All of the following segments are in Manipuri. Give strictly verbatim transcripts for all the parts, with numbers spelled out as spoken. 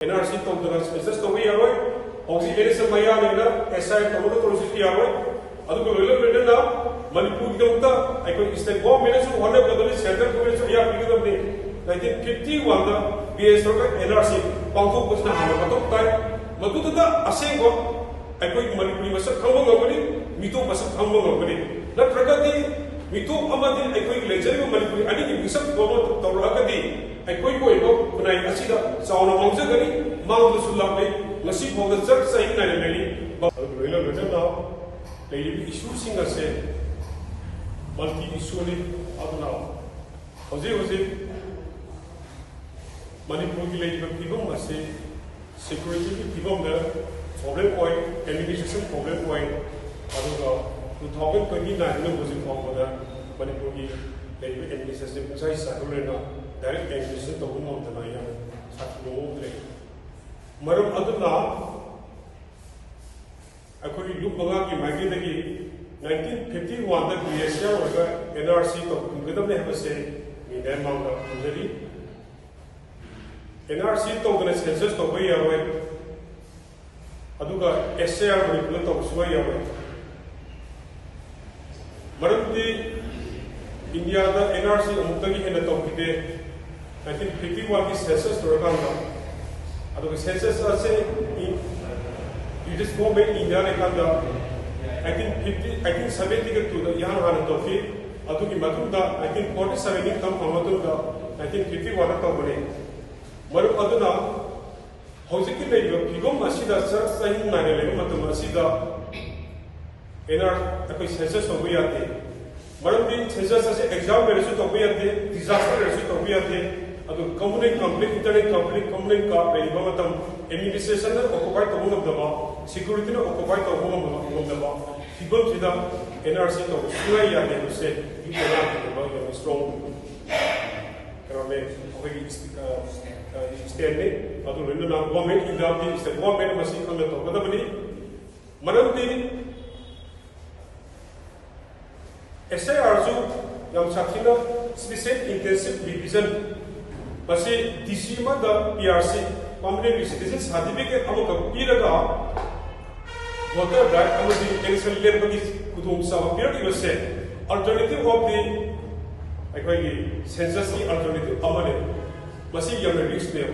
ꯑꯦꯟ ꯑꯥꯔ ꯁꯤ ꯇꯧꯗꯅ ꯁꯦꯟꯁꯁ ꯇꯧꯕ ꯌꯥꯔꯣꯏ꯫ ꯍꯧꯖꯤꯛ N S M I R ꯂꯩꯅ ꯑꯦꯁ ꯑꯥꯏ ꯑꯥꯔ ꯇꯧꯅꯕ ꯇꯧꯔꯁꯨ ꯌꯥꯔꯣꯏ꯫ ꯑꯗꯨꯒ ꯂꯣꯏꯅ ꯂꯣꯏꯅꯅ ꯃꯅꯤꯄꯨꯔꯒꯤꯗꯃꯛꯇ ꯑꯩꯈꯣꯏ ꯁ꯭ꯇꯦꯠ ꯒꯣꯚꯔꯟꯃꯦꯟꯠꯅꯁꯨ ꯍꯣꯠꯅꯒꯗꯕꯅꯤ, ꯁꯦꯟꯇ꯭ꯔꯦꯜ ꯒꯣꯚꯔꯟꯃꯦꯟꯠꯁꯨ ꯑꯌꯥꯕ ꯄꯤꯒꯗꯕꯅꯤ꯫ ꯅꯥꯏꯟꯇꯤꯟ ꯐꯤꯐꯇꯤ ꯋꯥꯟꯗ ꯕꯤ ꯑꯦꯁ ꯇꯧꯔꯒ ꯑꯦꯟ ꯑꯥꯔ ꯁꯤ ꯄꯥꯡꯊꯣꯛꯄꯁꯤꯅ ꯍꯥꯟꯅ ꯃꯊꯧ ꯇꯥꯏ꯫ ꯃꯗꯨꯗꯨꯗ ꯑꯁꯦꯡꯕ ꯑꯩꯈꯣꯏꯒꯤ ꯃꯅꯤꯄꯨꯔꯤ ꯃꯁꯛ ꯈꯪꯕ ꯉꯝꯒꯅꯤ, ꯃꯤꯇꯣꯞ ꯃꯁꯛ ꯈꯪꯕ ꯉꯝꯒꯅꯤ꯫ ꯅꯠꯇ꯭ꯔꯒꯗꯤ ꯃꯤꯇꯣꯞ ꯑꯃꯗꯤ ꯑꯩꯈꯣꯏꯒꯤ ꯂꯩꯖꯔꯤꯕ ꯃꯅꯤꯄꯨꯔꯤ ꯑꯅꯤꯒꯤ ꯃꯤꯁꯛ ꯇꯧꯔ-, ꯇꯧꯔꯛꯑꯒꯗꯤ ꯑꯩꯈꯣꯏꯒꯤ ꯑꯣꯏꯕ ꯈꯨꯟꯅꯥꯏ ꯑꯁꯤꯗ ꯆꯥꯎꯅ ꯃꯥꯡꯖꯒꯅꯤ, ꯃꯥꯡꯕꯁꯨ ꯂꯥꯛꯂꯦ꯫ ꯉꯁꯤ ꯐꯥꯎꯗ ꯆꯔ ꯆꯍꯤ ꯅꯥꯏꯅ ꯂꯩꯔꯤ꯫ ꯑꯗꯨꯒ ꯂꯣꯏꯅ ꯂꯣꯏꯅꯅ ꯂꯩꯔꯤꯕ ꯏꯁꯨꯁꯤꯡ ꯑꯁꯦ ꯃꯜꯇꯤ ꯏꯁꯨꯅꯤ꯫ ꯑꯗꯨꯅ ꯍꯧꯖꯤꯛ ꯍꯧꯖꯤꯛ ꯃꯅꯤꯄꯨꯔꯒꯤ ꯂꯩꯔꯤꯕ ꯐꯤꯕꯝ ꯑꯁꯤ ꯁꯦꯀ꯭ꯌꯨꯔꯤꯇꯤꯒꯤ ꯐꯤꯕꯝꯗ ꯄ꯭ꯔꯣꯕ꯭ꯂꯦꯝ ꯑꯣꯏ, ꯑꯦꯗꯃꯤꯅꯤꯁꯇ꯭ꯔꯦꯁꯟ ꯄ꯭ꯔꯣꯕ꯭ꯂꯦꯝ ꯑꯣꯏ꯫ ꯑꯗꯨꯒ ꯇꯨ ꯊꯥꯎꯖꯟ ꯇ꯭ꯋꯦꯟꯇꯤ ꯅꯥꯏꯟꯗ ꯍꯧꯖꯤꯛ ꯐꯥꯎꯕꯗ ꯃꯅꯤꯄꯨꯔꯒꯤ ꯂꯩꯔꯤꯕ ꯑꯦꯗꯃꯤꯅꯤꯁꯇ꯭ꯔꯦꯁꯟ ꯄꯨꯡꯆꯥꯏ ꯆꯥꯏꯈ꯭ꯔꯕꯅꯤꯅ ꯗꯥꯏꯔꯦꯛ ꯑꯦꯗꯃꯤꯅꯤꯁꯇ꯭ꯔꯦꯁꯟ ꯇꯧꯕ ꯉꯝꯗꯅ ꯌꯥꯝꯅ ꯁꯥꯊꯤꯕ ꯃꯑꯣꯡꯗ ꯂꯩ꯫ ꯃꯔꯝ ꯑꯗꯨꯅ ꯑꯩꯈꯣꯏꯒꯤ ꯂꯨꯞ ꯃꯉꯥꯒꯤ ꯃꯥꯏꯀꯩꯗꯒꯤ ꯅꯥꯏꯟꯇꯤꯟ ꯐꯤꯐꯇꯤ ꯋꯥꯟꯗ ꯕꯤ ꯑꯦꯁ ꯑꯦꯜ ꯑꯣꯏꯔꯒ ꯑꯦꯟ ꯑꯥꯔ ꯁꯤ ꯇꯧꯍꯟꯒꯗꯕꯅꯤ ꯍꯥꯏꯕꯁꯦ ꯃꯤꯗꯤꯌꯥ ꯃꯥꯡꯗ ꯊꯝꯖꯔꯤ꯫ ꯑꯦꯟ ꯑꯥꯔ ꯁꯤ ꯇꯧꯗꯅ ꯁꯦꯟꯁꯁ ꯇꯧꯕ ꯌꯥꯔꯣꯏ, ꯑꯗꯨꯒ ꯑꯦꯁ ꯑꯥꯏ ꯑꯥꯔ ꯃꯅꯤꯄꯨꯔꯗ ꯇꯧꯕ ꯁꯨꯡꯌꯥ ꯌꯥꯔꯣꯏ꯫ ꯃꯔꯝꯗꯤ ꯏꯟꯗꯤꯌꯥꯗ ꯑꯦꯟ ꯑꯥꯔ ꯁꯤ ꯑꯃꯨꯛꯇꯒꯤ ꯍꯦꯟꯅ ꯇꯧꯈꯤꯗꯦ꯫ ꯅꯥꯏꯟꯇꯤꯟ ꯐꯤꯐꯇꯤ ꯋꯥꯟꯒꯤ ꯁꯦꯟꯁꯁ ꯇꯧꯔꯀꯥꯟꯗ, ꯑꯗꯨꯒ ꯁꯦꯟꯁꯁ ꯑꯁꯦ ꯏ-, ꯕ꯭ꯔꯤꯇꯤꯁ ꯒꯣꯚꯔꯟꯃꯦꯟꯠ ꯏꯟꯗꯤꯌꯥ ꯂꯩꯀꯥꯟꯗ ꯑꯩꯠꯇꯤꯟ ꯐꯤꯐꯇꯤ, ꯑꯩꯠꯇꯤꯟ ꯁꯚꯦꯟꯇꯤꯒ ꯇꯨꯗ ꯏꯍꯥꯟ ꯍꯥꯟꯅ ꯇꯧꯈꯤ꯫ ꯑꯗꯨꯒꯤ ꯃꯇꯨꯡꯗ ꯅꯥꯏꯟꯇꯤꯟ ꯐꯣꯔꯇꯤ ꯁꯚꯦꯟ ꯅꯤꯡꯇꯝ ꯐꯪꯂꯕ ꯃꯇꯨꯡꯗ ꯅꯥꯏꯟꯇꯤꯟ ꯐꯤꯐꯇꯤ ꯋꯥꯟꯗ ꯇꯧꯕꯅꯤ꯫ ꯃꯔꯝ ꯑꯗꯨꯅ ꯍꯧꯖꯤꯛꯀꯤ ꯂꯩꯔꯤꯕ ꯐꯤꯕꯝ ꯑꯁꯤꯗ ꯆꯔ ꯆꯍꯤ ꯅꯥꯏꯅ ꯂꯩꯕ ꯃꯇꯝ ꯑꯁꯤꯗ ꯑꯦꯟ ꯑꯥꯔ ꯑꯩꯈꯣꯏ ꯁꯦꯟꯁꯁ ꯇꯧꯕ ꯌꯥꯗꯦ꯫ ꯃꯔꯝꯗꯤ ꯁꯦꯟꯁꯁ ꯑꯁꯤ ꯑꯦꯛꯖꯥꯝ ꯂꯩꯔꯁꯨ ꯇꯧꯕ ꯌꯥꯗꯦ, ꯗꯤꯖꯥꯁꯇꯔ ꯂꯩꯔꯁꯨ ꯇꯧꯕ ꯌꯥꯗꯦ꯫ ꯑꯗꯨ communal conflict, internal conflict, communal gap ꯂꯩꯔꯤꯕ ꯃꯇꯝ, ꯑꯦꯗꯃꯤꯅꯤꯁꯇ꯭ꯔꯦꯁꯟꯅ ꯑꯣꯀꯨꯄꯥꯏ ꯇꯧꯕ ꯉꯝꯗꯕ, ꯁꯦꯀ꯭ꯌꯨꯔꯤꯇꯤꯅ ꯑꯣꯀꯨꯄꯥꯏ ꯇꯧꯕ ꯉꯝꯗꯕ, ꯉꯝꯗꯕ ꯐꯤꯕꯝꯁꯤꯗ ꯑꯦꯟ ꯑꯥꯔ ꯁꯤ ꯇꯧꯕ ꯁꯨꯡꯌꯥ ꯌꯥꯗꯦ ꯍꯥꯏꯕꯁꯦ ꯌꯨꯠ ꯂꯩꯉꯥꯛꯀꯤꯗꯃꯛ ꯌꯥꯝꯅ ꯁ꯭ꯇꯔꯣꯡ ꯀꯩꯅꯣꯅꯦ, ꯑꯩꯈꯣꯏꯒꯤ ꯏꯁ-, ꯑ, ꯑ, ꯁ꯭ꯇꯦꯠꯅꯤ꯫ ꯑꯗꯨ ꯂꯣꯏꯅꯅ ꯒꯣꯚꯔꯟꯃꯦꯟꯠ ꯏꯟꯗꯤꯌꯥꯒꯤ ꯁ꯭ꯇꯦꯠ ꯒꯣꯚꯔꯟꯃꯦꯟꯠ ꯃꯁꯤ ꯈꯪꯅ ꯇꯧꯒꯗꯕꯅꯤ꯫ ꯃꯔꯝꯗꯤ ꯑꯦꯁ ꯑꯥꯏ ꯑꯥꯔꯁꯨ ꯌꯥꯝ ꯁꯥꯊꯤꯅ ꯁ꯭ꯄꯦꯁꯦꯜ ꯏꯟꯇꯦꯟꯁꯤꯚ ꯔꯤꯚꯤꯖꯟ, ꯃꯁꯤ ꯗꯤ ꯁꯤ ꯑꯃꯗ P R C, Permanent resident certificate ꯑꯃꯈꯛ ꯄꯤꯔꯒ voter right ꯑꯃꯗꯤ election ꯂꯦꯞꯄꯒꯤ ꯈꯨꯗꯣꯡꯆꯥꯕ ꯄꯤꯔꯛꯂꯤꯕꯁꯦ alternative of the ꯑꯩꯈꯣꯏꯒꯤ census ꯀꯤ alternative ꯑꯃꯅꯦ꯫ ꯃꯁꯤ ꯌꯥꯝꯅ risk ꯅꯦꯕ꯫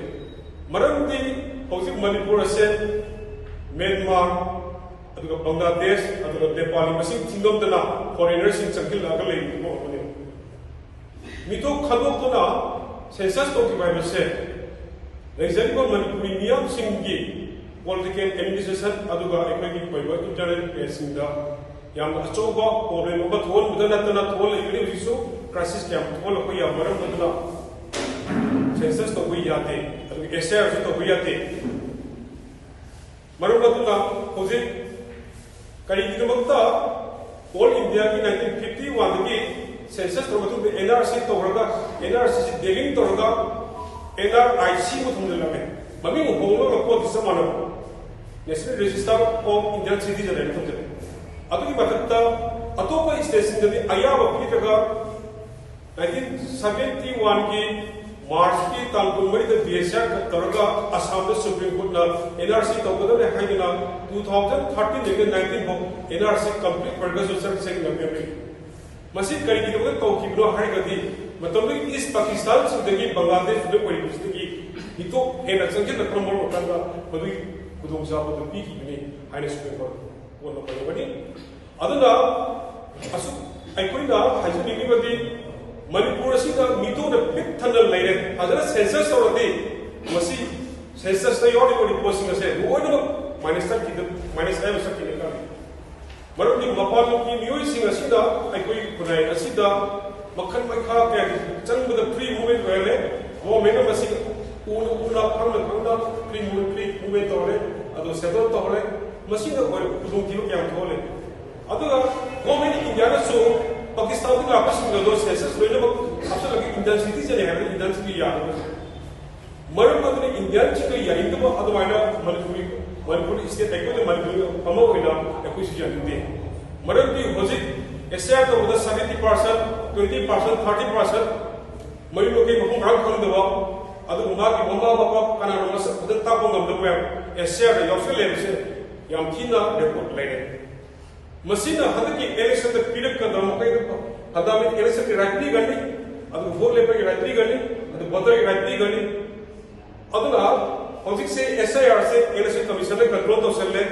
ꯃꯔꯝꯗꯤ ꯍꯧꯖꯤꯛ ꯃꯅꯤꯄꯨꯔ ꯑꯁꯦ ꯃ꯭ꯌꯥꯟꯃꯥꯔ, ꯑꯗꯨꯒ ꯕꯪꯒ꯭ꯂꯥꯗꯦꯁ, ꯑꯗꯨꯒ ꯅꯦꯄꯥꯂꯤ ꯃꯁꯤꯡ ꯊꯤꯉꯝꯗꯅ foreigner ꯁꯤꯡ ꯆꯪꯁꯤꯜꯂꯛꯑꯒ ꯂꯩꯔꯤꯕ ꯃꯐꯝ ꯑꯃꯅꯤ꯫ ꯃꯤꯇꯣꯞ ꯈꯟꯗꯣꯛꯇꯨꯅ census ꯇꯧꯈꯤꯕ ꯍꯥꯏꯕꯁꯦ ꯂꯩꯖꯔꯤꯕ ꯃꯅꯤꯄꯨꯔꯤ ꯃꯤꯌꯥꯝꯁꯤꯡꯒꯤ political administration ꯑꯗꯨꯒ ꯑꯩꯈꯣꯏꯒꯤ ꯑꯣꯏꯕ internal affairs ꯁꯤꯡꯗ ꯌꯥꯝꯅ ꯑꯆꯧꯕ problem ꯑꯃ ꯊꯣꯛꯍꯟꯕꯗ ꯅꯠꯇꯅ ꯊꯣꯛꯍꯜꯂꯛꯂꯤꯕꯅꯤ꯫ ꯍꯧꯖꯤꯛꯁꯨ crisis ꯀꯌꯥ ꯑꯃ ꯊꯣꯛꯍꯜꯂꯛꯄ ꯌꯥꯕ ꯃꯔꯝ ꯑꯗꯨꯅ census ꯇꯧꯕ ꯌꯥꯗꯦ, ꯑꯗꯨꯒ S I R ꯁꯨ ꯇꯧꯕ ꯌꯥꯗꯦ꯫ ꯃꯔꯝ ꯑꯗꯨꯅ ꯍꯧꯖꯤꯛ ꯀꯔꯤꯒꯤꯗꯃꯛꯇ all India ꯒꯤ nineteen fifty one ꯗꯒꯤ census ꯇꯧꯔꯕ ꯃꯇꯨꯡꯗ N R C ꯇꯧꯔꯒ, N R C ꯁꯤ dealing ꯇꯧꯔꯒ N R I C ꯑꯃ ꯊꯝꯖꯤꯜꯂꯝꯃꯦ꯫ ꯃꯃꯤꯡ ꯍꯣꯡꯂꯒ ꯄꯣꯠꯇꯤ ꯆꯞ ꯃꯥꯟꯅꯕ, National Register of Indian Citizen ꯍꯥꯏꯅ ꯊꯝꯖꯤꯜꯂꯦ꯫ ꯑꯗꯨꯒꯤ ꯃꯊꯛꯇ ꯑꯇꯣꯞꯄ state ꯁꯤꯡꯗꯗꯤ ꯑꯌꯥꯕ ꯄꯤꯗ꯭ꯔꯒ nineteen seventy one ꯒꯤ March ꯀꯤ ꯇꯥꯡ ꯀꯨꯟꯃꯔꯤꯗ D S R ꯇꯧꯔꯒ ꯑꯁꯥꯝꯗ Supreme Court ꯅ N R C ꯇꯧꯒꯗꯕꯅꯤ ꯍꯥꯏꯗꯨꯅ two thousand thirteen ꯗꯒꯤ nineteen ꯐꯥꯎ N R C complete ꯑꯣꯏꯔꯒꯁꯨ ꯆꯠꯁꯦꯡꯅ ꯄꯤꯔꯝꯃꯤ꯫ ꯃꯁꯤ ꯀꯔꯤꯒꯤꯗꯃꯛꯇ ꯇꯧꯈꯤꯕꯅꯣ ꯍꯥꯏꯔꯒꯗꯤ ꯃꯇꯝꯗꯨꯒꯤ East Pakistan ꯁꯤꯡꯗꯒꯤ ꯕꯪꯒ꯭ꯂꯥꯗꯦꯁ ꯁꯤꯡꯗ ꯑꯣꯏꯔꯤꯕꯁꯤꯗꯒꯤ ꯃꯤꯇꯣꯞ ꯍꯦꯟꯅ ꯆꯪꯁꯤꯜꯂꯛꯄꯅ ꯃꯔꯝ ꯑꯣꯏꯔꯀꯥꯟꯗ ꯃꯗꯨꯒꯤ ꯈꯨꯗꯣꯡꯆꯥꯕꯗꯨ ꯄꯤꯈꯤꯕꯅꯤ ꯍꯥꯏꯅ Supreme Court ꯀꯣꯟꯅ ꯄꯜꯂꯝꯒꯅꯤ꯫ ꯑꯗꯨꯅ ꯑꯁꯨꯛ ꯑꯩꯈꯣꯏꯅ ꯍꯥꯏꯖꯅꯤꯡꯂꯤꯕꯗꯤ ꯃꯅꯤꯄꯨꯔ ꯑꯁꯤꯗ ꯃꯤꯇꯣꯞꯅ ꯄꯤꯛ ꯊꯟꯅ ꯂꯩꯔꯦ꯫ ꯐꯖꯅ census ꯇꯧꯔꯗꯤ ꯃꯁꯤ census ꯇ ꯌꯥꯎꯔꯤꯕ report ꯁꯤꯡ ꯑꯁꯦ ꯂꯣꯏꯅꯃꯛ minus ꯆꯠꯈꯤꯗ, minus ꯍꯥꯏꯕ ꯆꯠꯈꯤꯗ ꯈꯜꯂꯤ꯫ ꯃꯔꯝꯗꯤ ꯃꯄꯥꯟ ꯂꯝꯒꯤ ꯃꯤꯑꯣꯏꯁꯤꯡ ꯑꯁꯤꯗ ꯑꯩꯈꯣꯏꯒꯤ ꯈꯨꯟꯅꯥꯏ ꯑꯁꯤꯗ ꯃꯈꯜ ꯃꯈꯥ ꯀꯌꯥꯒꯤ ꯆꯪꯕꯗ free movement ꯑꯣꯏꯍꯜꯂꯦ꯫ Government ꯅ ꯃꯁꯤ ꯎꯅ ꯎꯅ ꯈꯪꯅ ꯈꯪꯅ free movement, free movement ꯇꯧꯍꯜꯂꯦ꯫ ꯑꯗꯨ settle ꯇꯧꯍꯜꯂꯦ꯫ ꯃꯁꯤꯅ ꯑꯩꯈꯣꯏ ꯈꯨꯗꯣꯡꯊꯤꯕ ꯀꯌꯥ ꯊꯣꯛꯍꯜꯂꯦ꯫ ꯑꯗꯨꯒ Government of India ꯅꯁꯨ ꯄꯥꯀꯤꯁꯇꯥꯟꯗꯒꯤ ꯂꯥꯛꯄꯁꯤꯡ ꯑꯗꯣ census ꯂꯣꯏꯅꯃꯛ ꯍꯥꯞꯆꯤꯜꯂꯒ Indian citizen ꯅꯤ ꯍꯥꯏꯕꯗ Indian ꯁꯤꯡꯗꯤ ꯌꯥꯗꯕ꯫ ꯃꯔꯝ ꯑꯗꯨꯅ Indian ꯁꯤꯡꯗ ꯌꯥꯅꯤꯡꯗꯕ ꯑꯗꯨꯃꯥꯏꯅ ꯃꯅꯤꯄꯨꯔꯤ, ꯃꯅꯤꯄꯨꯔꯤ state ꯑꯩꯈꯣꯏꯅ ꯃꯅꯤꯄꯨꯔꯤ ꯑꯃ ꯑꯣꯏꯅ ꯑꯩꯈꯣꯏꯁꯨ ꯌꯥꯅꯤꯡꯗꯦ꯫ ꯃꯔꯝꯗꯤ ꯍꯧꯖꯤꯛ S I R ꯇꯧꯕꯗ seventy percent, twenty percent, thirty percent ꯃꯌꯨꯝ ꯃꯀꯩ ꯃꯐꯝ ꯃꯔꯥꯡ ꯈꯪꯗꯕ, ꯑꯗꯨꯒ ꯃꯥꯒꯤ ꯃꯃꯥ ꯃꯄꯥ ꯀꯅꯥꯅꯣ ꯃꯁꯛ ꯐꯖꯅ ꯇꯥꯛꯄ ꯉꯝꯗꯕ ꯃꯌꯥꯝ ꯑꯦꯁ ꯑꯥꯏ ꯑꯥꯔꯗ ꯌꯥꯎꯁꯜꯂꯦ ꯍꯥꯏꯕꯁꯦ ꯌꯥꯝ ꯊꯤꯅ ꯔꯦꯀꯣꯔꯗ ꯂꯩꯔꯦ꯫ ꯃꯁꯤꯅ ꯍꯟꯗꯛꯀꯤ ꯏꯂꯦꯛꯁꯟꯗ ꯄꯤꯔꯛꯀꯗꯕ ꯃꯈꯩꯗ ꯐꯟꯗꯥꯃꯦꯟꯇꯦꯜ ꯏꯂꯦꯛꯁꯟꯒꯤ ꯔꯥꯏꯠ ꯄꯤꯒꯅꯤ, ꯑꯗꯨꯒ ꯚꯣꯠ ꯂꯦꯞꯄꯒꯤ ꯔꯥꯏꯠ ꯄꯤꯒꯅꯤ, ꯑꯗꯨ ꯚꯣꯇꯔꯒꯤ ꯔꯥꯏꯠ ꯄꯤꯒꯅꯤ꯫ ꯑꯗꯨꯅ ꯍꯧꯖꯤꯛꯁꯦ ꯑꯦꯁ ꯑꯥꯏ ꯑꯥꯔꯁꯦ ꯏꯂꯦꯛꯁꯟ ꯀꯃꯤꯁꯟꯅ ꯀꯟꯇ꯭ꯔꯣꯜ ꯇꯧꯁꯜꯂꯦ,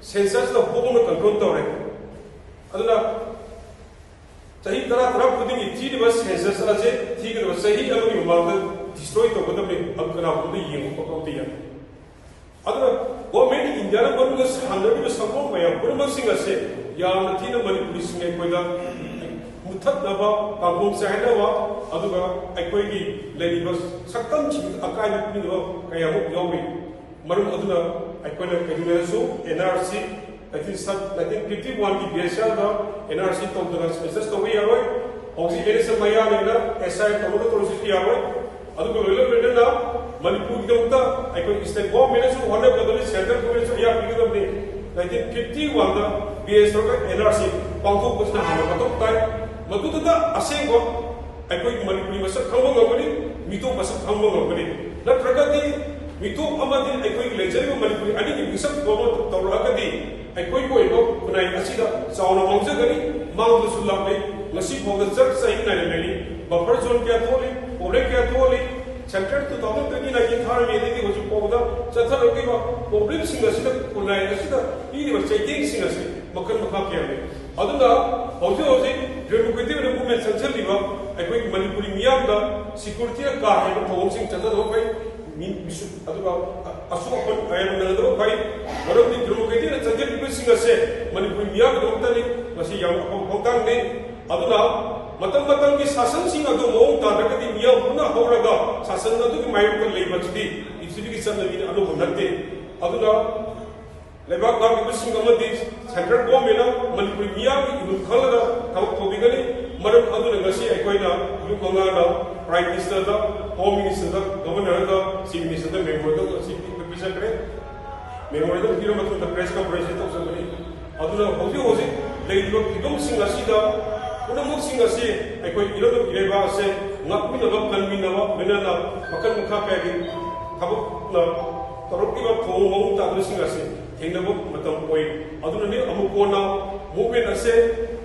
ꯁꯦꯟꯁꯁꯅ ꯍꯣꯡꯅ ꯀꯟꯇ꯭ꯔꯣꯜ ꯇꯧꯔꯦ꯫ ꯑꯗꯨꯅ ꯆꯍꯤ ꯇꯔꯥ ꯇꯔꯥ ꯈꯨꯗꯤꯡꯒꯤ ꯊꯤꯔꯤꯕ ꯁꯦꯟꯁꯁ ꯑꯁꯦ ꯊꯤꯒꯗꯕ ꯆꯍꯤ ꯑꯃꯒꯤ ꯃꯃꯥꯡꯗ ꯗꯤꯁꯇ꯭ꯔꯣꯏ ꯇꯧꯒꯗꯕꯅꯤ꯫ ꯑꯗꯨ ꯀꯅꯥꯒꯨꯝꯕꯗ ꯌꯦꯡꯕ ꯈꯣꯠꯄ ꯑꯝꯇ ꯌꯥꯗꯦ꯫ ꯑꯗꯨꯅ ꯒꯣꯔꯃꯦꯟ ꯏꯟꯗꯤꯌꯥꯅ ꯃꯅꯨꯡꯗ ꯁꯥꯟꯅꯔꯤꯕ ꯁꯪꯒꯣꯝ ꯃꯌꯥꯝ ꯄꯨꯝꯅꯃꯛꯁꯤꯡ ꯑꯁꯦ ꯌꯥꯝꯅ ꯊꯤꯅ ꯃꯅꯤꯄꯨꯔꯤꯁꯤꯡ ꯑꯩꯈꯣꯏꯗ ꯃꯨꯊꯠꯅꯕ, ꯀꯥꯡꯈꯣꯡ ꯆꯥꯏꯅꯕ, ꯑꯗꯨꯒ ꯑꯩꯈꯣꯏꯒꯤ ꯂꯩꯔꯤꯕ ꯁꯛꯇꯝꯁꯤꯡꯗ ꯑꯀꯥꯏꯕ ꯄꯤꯅꯕ ꯀꯌꯥꯃꯨꯛ ꯌꯥꯎꯔꯤ꯫ ꯃꯔꯝ ꯑꯗꯨꯅ ꯑꯩꯈꯣꯏꯅ ꯀꯩꯗꯧꯅꯔꯁꯨ N R C, nineteen fifty ꯋꯥꯟꯒꯤ ꯕꯦꯁꯇ ꯑꯦꯟ ꯑꯥꯔ ꯁꯤ ꯇꯧꯗꯅ ꯁꯦꯟꯁꯁ ꯇꯧꯕ ꯌꯥꯔꯣꯏ꯫ ꯍꯧꯖꯤꯛ ꯏꯂꯦꯛꯁꯟ ꯃꯌꯥꯅꯤꯅ ꯑꯦꯁ ꯑꯥꯏ ꯇꯧꯔꯒ ꯇꯧꯔꯁꯨ ꯌꯥꯔꯣꯏ꯫ ꯑꯗꯨꯒ ꯂꯣꯏꯅ ꯂꯣꯏꯅꯅ ꯃꯅꯤꯄꯨꯔꯒꯤꯗꯃꯛꯇ ꯑꯩꯈꯣꯏ ꯁ꯭ꯇꯦꯠ ꯒꯣꯔꯃꯦꯟꯅꯁꯨ ꯍꯣꯠꯅꯒꯗꯕꯅꯤ, ꯁꯦꯟꯇ꯭ꯔꯦꯜ ꯒꯣꯔꯃꯦꯟꯅꯁꯨ ꯑꯌꯥꯕ ꯄꯤꯒꯗꯕꯅꯤ꯫ ꯅꯥꯏꯟꯇꯤꯟ ꯐꯤꯐꯇꯤ ꯋꯥꯟꯗ ꯕꯦꯁ ꯇꯧꯔꯒ ꯑꯦꯟ ꯑꯥꯔ ꯁꯤ ꯄꯥꯡꯊꯣꯛꯄꯁꯤꯅ ꯍꯥꯟꯅ ꯃꯊꯧ ꯇꯥꯏ꯫ ꯃꯗꯨꯗꯨꯗ ꯑꯁꯦꯡꯕ ꯑꯩꯈꯣꯏꯒꯤ ꯃꯅꯤꯄꯨꯔꯤ ꯃꯁꯛ ꯈꯪꯕ ꯉꯝꯒꯅꯤ, ꯃꯤꯇꯣꯞ ꯃꯁꯛ ꯈꯪꯕ ꯉꯝꯒꯅꯤ꯫ ꯅꯠꯇ꯭ꯔꯒꯗꯤ ꯃꯤꯇꯣꯞ ꯑꯃꯗꯤ ꯑꯩꯈꯣꯏꯒꯤ ꯂꯩꯖꯔꯤꯕ ꯃꯅꯤꯄꯨꯔꯤ ꯑꯅꯤꯒꯤ ꯃꯤꯁꯛ ꯇꯧꯔ-, ꯇꯧꯔꯛꯑꯒꯗꯤ ꯑꯩꯈꯣꯏꯒꯤ ꯑꯣꯏꯕ ꯈꯨꯟꯅꯥꯏ ꯑꯁꯤꯗ ꯆꯥꯎꯅ ꯃꯥꯡꯖꯒꯅꯤ꯫ ꯃꯥꯡꯕꯁꯨ ꯂꯥꯛꯂꯤ꯫ ꯉꯁꯤ ꯐꯥꯎꯗ ꯆꯔ ꯆꯍꯤ ꯅꯥꯏꯅ ꯂꯩꯔꯤ꯫ ꯕꯐꯔ ꯖꯣꯟ ꯀꯌꯥ ꯊꯣꯛꯂꯤ, ꯄ꯭ꯔꯣꯕ꯭ꯂꯦꯝ ꯀꯌꯥ ꯊꯣꯛꯂꯤ꯫ Central two thousand twenty nineteen ꯊꯥꯔꯝꯃꯤ, ꯑꯗꯒꯤ ꯍꯧꯖꯤꯛ ꯐꯥꯎꯕꯗ ꯆꯠꯊꯔꯛꯂꯤꯕ ꯄ꯭ꯔꯣꯕ꯭ꯂꯦꯝꯁꯤꯡ ꯑꯁꯤꯗ ꯈꯨꯟꯅꯥꯏ ꯑꯁꯤꯗ ꯄꯤꯔꯤꯕ ꯆꯩꯊꯦꯡꯁꯤꯡ ꯑꯁꯤ ꯃꯈꯜ ꯃꯈꯥ ꯀꯌꯥꯅꯤ꯫ ꯑꯗꯨꯅ ꯍꯧꯖꯤꯛ ꯍꯧꯖꯤꯛ ꯗꯦꯃꯣꯀ꯭ꯔꯦꯇꯤꯛ ꯑꯣꯏꯅ ꯃꯨꯚꯃꯦꯟ ꯆꯪꯁꯤꯜꯂꯤꯕ ꯑꯩꯈꯣꯏꯒꯤ ꯃꯅꯤꯄꯨꯔꯤ ꯃꯤꯌꯥꯝꯗ ꯁꯦꯀ꯭ꯌꯨꯔꯤꯇꯤꯅ ꯀꯥ ꯍꯦꯟꯕ ꯊꯧꯑꯣꯡꯁꯤꯡ ꯆꯠꯊꯗꯕ ꯐꯩ꯫ ꯃꯤ-, ꯃꯤꯁꯨ-, ꯑꯗꯨꯒ ꯑꯁꯣꯛ ꯑꯄꯟ ꯀꯌꯥ ꯅꯪꯗꯕ ꯐꯩ꯫ ꯃꯔꯝꯗꯤ ꯗꯦꯃꯣꯀ꯭ꯔꯦꯇꯤꯛꯅ ꯆꯪꯁꯤꯜꯂꯤꯕꯁꯤꯡ ꯑꯁꯦ ꯃꯅꯤꯄꯨꯔꯤ ꯃꯤꯌꯥꯝꯒꯤꯗꯃꯛꯇꯅꯤ꯫ ꯃꯁꯤ ꯌꯥꯝꯅ ꯑꯐꯕ ꯈꯣꯡꯊꯥꯡꯅꯤ꯫ ꯑꯗꯨꯅ ꯃꯇꯝ ꯃꯇꯝꯒꯤ ꯁꯥꯁꯟꯁꯤꯡ ꯑꯗꯨ ꯃꯑꯣꯡ ꯇꯥꯗ꯭ꯔꯒꯗꯤ ꯃꯤꯌꯥꯝ ꯄꯨꯟꯅ ꯍꯧꯔꯒ ꯁꯥꯁꯟ ꯑꯗꯨꯒꯤ ꯃꯥꯌꯣꯛꯇ ꯂꯩꯕꯁꯤꯗꯤ ꯄ꯭ꯔꯤꯊꯤꯕꯤꯒꯤ ꯆꯠꯅꯕꯤꯅꯤ, ꯑꯅꯧꯕ ꯅꯠꯇꯦ꯫ ꯑꯗꯨꯅ ꯂꯩꯕꯥꯛ ꯉꯥꯛꯂꯤꯕꯁꯤꯡ ꯑꯃꯗꯤ ꯁꯦꯟꯇ꯭ꯔꯦꯜ ꯒꯣꯔꯃꯦꯟꯅ ꯃꯅꯤꯄꯨꯔꯤ ꯃꯤꯌꯥꯝꯒꯤ ꯏꯍꯨꯜ ꯈꯜꯂꯒ ꯊꯕꯛ ꯇꯧꯕꯤꯒꯅꯤ꯫ ꯃꯔꯝ ꯑꯗꯨꯅ ꯉꯁꯤ ꯑꯩꯈꯣꯏꯅ ꯒ꯭ꯔꯨꯞ ꯃꯉꯥꯅ ꯄ꯭ꯔꯥꯏꯝ ꯃꯤꯅꯤꯁꯇꯔꯗ, ꯍꯣꯝ ꯃꯤꯅꯤꯁꯇꯔꯗ, ꯒꯚꯔꯅꯔꯗ, ꯆꯤꯐ ꯃꯤꯅꯤꯁꯇꯔꯗ ꯃꯦꯃꯣꯔꯦꯟꯗꯝ ꯑꯁꯤ ꯄꯤꯕ ꯄꯤꯖꯈ꯭ꯔꯦ꯫ ꯃꯦꯃꯣꯔꯦꯟꯗꯝ ꯄꯤꯔ ꯃꯇꯨꯡꯗ ꯄ꯭ꯔꯦꯁ ꯀꯟꯐꯔꯦꯟꯁ ꯇꯧꯖꯕꯅꯤ꯫ ꯑꯗꯨꯅ ꯍꯧꯖꯤꯛ ꯍꯧꯖꯤꯛ ꯂꯩꯔꯤꯕ ꯐꯤꯕꯝꯁꯤꯡ ꯑꯁꯤꯗ ꯄꯨꯝꯅꯃꯛꯁꯤꯡ ꯑꯁꯤ ꯑꯩꯈꯣꯏ ꯏꯔꯝꯗꯝ ꯏꯔꯩꯕꯥꯛ ꯑꯁꯦ ꯉꯥꯛꯃꯤꯟꯅꯕ, ꯀꯟꯃꯤꯟꯅꯕ, ꯂꯣꯏꯅꯅ ꯃꯈꯜ ꯃꯈꯥ ꯀꯌꯥꯒꯤ ꯊꯕꯛꯅ ꯇꯧꯔꯛꯂꯤꯕ ꯊꯧꯑꯣꯡ ꯃꯑꯣꯡ ꯃꯇꯧꯁꯤꯡ ꯑꯁꯤ ꯊꯦꯡꯅꯕ ꯃꯇꯝ ꯑꯣꯏ꯫ ꯑꯗꯨꯅꯅꯤ ꯑꯃꯨꯛ ꯀꯣꯟꯅ movement ꯑꯁꯦ,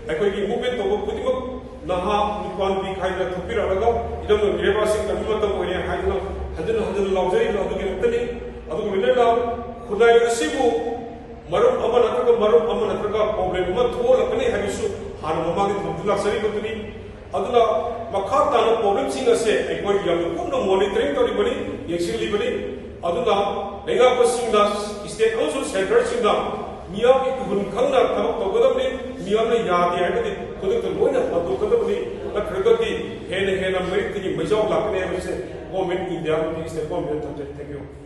ꯑꯩꯈꯣꯏꯒꯤ movement ꯇꯧꯕ ꯈꯨꯗꯤꯡꯃꯛ ꯅꯍꯥ ꯅꯨꯄꯥ ꯅꯨꯄꯤ ꯈꯥꯏꯗꯅ ꯊꯣꯛꯄꯤꯔꯛꯂꯒ ꯏꯔꯝꯗꯝ ꯏꯔꯩꯕꯥꯛꯁꯤ ꯀꯟꯕ ꯃꯇꯝ ꯑꯣꯏꯔꯦ ꯍꯥꯏꯗꯨꯅ ꯍꯟꯖꯤꯟ ꯍꯟꯖꯤꯟ ꯂꯥꯎꯖꯔꯤꯕ ꯑꯗꯨꯒꯤ ꯃꯛꯇꯅꯤ꯫ ꯑꯗꯨꯒ ꯂꯣꯏꯅꯅ ꯈꯨꯟꯅꯥꯏ ꯑꯁꯤꯕꯨ ꯃꯔꯝ ꯑꯃ ꯅꯠꯇ꯭ꯔꯒ ꯃꯔꯝ ꯑꯃ ꯅꯠꯇ꯭ꯔꯒ problem ꯑꯃ ꯊꯣꯛꯍꯜꯂꯛꯀꯅꯤ ꯍꯥꯏꯕꯁꯨ ꯍꯥꯟꯅ ꯃꯃꯥꯡꯗ ꯊꯝꯗꯨꯅ ꯂꯥꯛꯆꯔꯤꯕꯗꯨꯅꯤ꯫ ꯑꯗꯨꯅ ꯃꯈꯥ ꯇꯥꯅ problemꯁꯤꯡ ꯑꯁꯦ ꯑꯩꯈꯣꯏ ꯌꯥꯝꯅ ꯀꯨꯞꯅ monitoring ꯇꯧꯔꯤꯕꯅꯤ, ꯌꯦꯡꯁꯤꯜꯂꯤꯕꯅꯤ꯫ ꯑꯗꯨꯅ ꯂꯩꯉꯥꯛꯄꯁꯤꯡꯅ, state ꯑꯃꯁꯨꯡ centreꯁꯤꯡꯅ ꯃꯤꯌꯥꯝꯒꯤ ꯏꯍꯨꯜ ꯈꯪꯅ ꯊꯕꯛ ꯇꯧꯒꯗꯕꯅꯤ꯫ ꯃꯤꯌꯥꯝꯅ ꯌꯥꯗꯦ ꯍꯥꯏꯔꯒꯗꯤ ꯈꯨꯗꯛꯇ ꯂꯣꯏꯅ ꯍꯟꯗꯣꯛꯀꯗꯕꯅꯤ꯫ ꯅꯠꯇ꯭ꯔꯒꯗꯤ ꯍꯦꯟꯅ ꯍꯦꯟꯅ ꯃꯔꯤꯛꯇꯒꯤ ꯃꯩꯖꯥꯎ ꯂꯥꯛꯀꯅꯤ ꯍꯥꯏꯕꯁꯦ government, India ꯑꯃꯗꯤ state governmentꯅ ꯊꯝꯖꯔꯤ꯫ Thank you꯫